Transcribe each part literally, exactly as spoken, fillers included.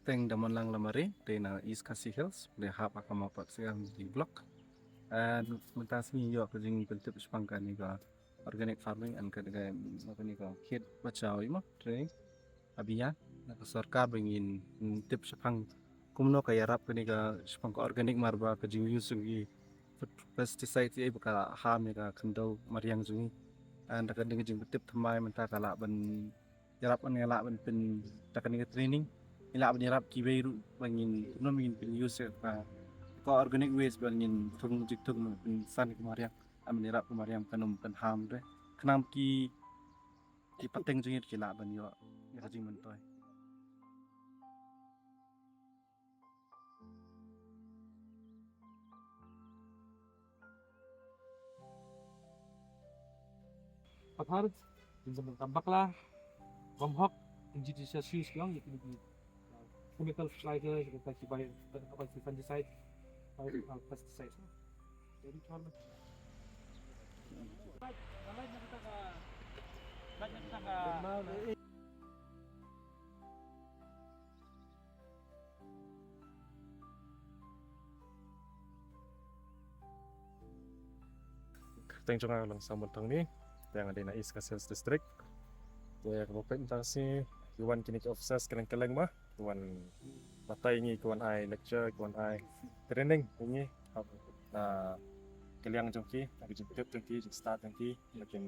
Teng da mon lang la mari, te na East Khasi Hills, de hap aka ma pat siang di block. And mynta sngi ïoh ka jingpyntip shaphang kane ka organic farming and ka dei ka kane ka kit bachao imo training. Abiya na ka sorkar ba ngin tip shaphang kumno ka ïarap kane ka shaphang ka organic mar ba ka jing use jong ki pesticide ei ba ka harm ïa ka khyndew mariang jong ngi. And da ka dei ka jingpyntip thymmai mynta ka lah ban ïarap ngi lah ban pyn da kane ka training. Ngi lah ban ïarap kiwei ruh ba ngin kumno ngin pyn use ïa ka ka organic waste ba ngin thung jingthung ban pynsan ka mariang. Am ïarap ka mariang kan ym pynharm re. Khnang ki ki pateng jong ngi ki lah ban ïoh ïa ka jingmyntoi. Pathar, jingmyntoi bakla, bam hok, jingmyntoi sha shu shu yang, jingmyntoi chemical fertilizer, jingmyntoi ki bai, bai ki fungicide, bai ki pesticide. Jadi, Kyrteng jong nga long Samuel Thongni, te nga dei na East Khasi Hills District. Te kaba peit mynta ka sngi, ki wan kine ki officers kylleng kylleng ma, ki wan batai ngi, ki wan ai lecture, ki wan ai training ïa ngi. Na ka liang jong ki, na ka jingtip jong ki, jingstad jong ki, na kin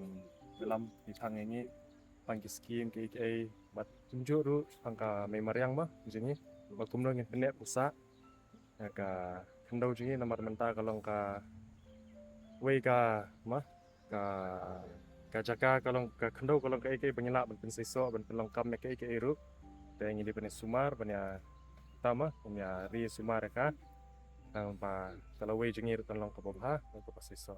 ïalam ïa thang ïa ngi, pang ki skim kiei kiei, bad kumjuh ruh pang ka mei mariang ma jong ngi, ba kumno ngin pyneh pynsan ïa ka khyndew jong ngi namar mynta ka long kawei ka ma ka ka jaka ka long ka khyndew ka long kaei kaei ba ngi lah ban pynseisoh ban pynlong kam ïa kaei kaei ruh. Te ngi dei ban ïa sumar ban ïa tama ban ïa ri sumar ïa ka. Tang ba ka lawei jong ngi ruh kan long kaba bha kaba seisoh.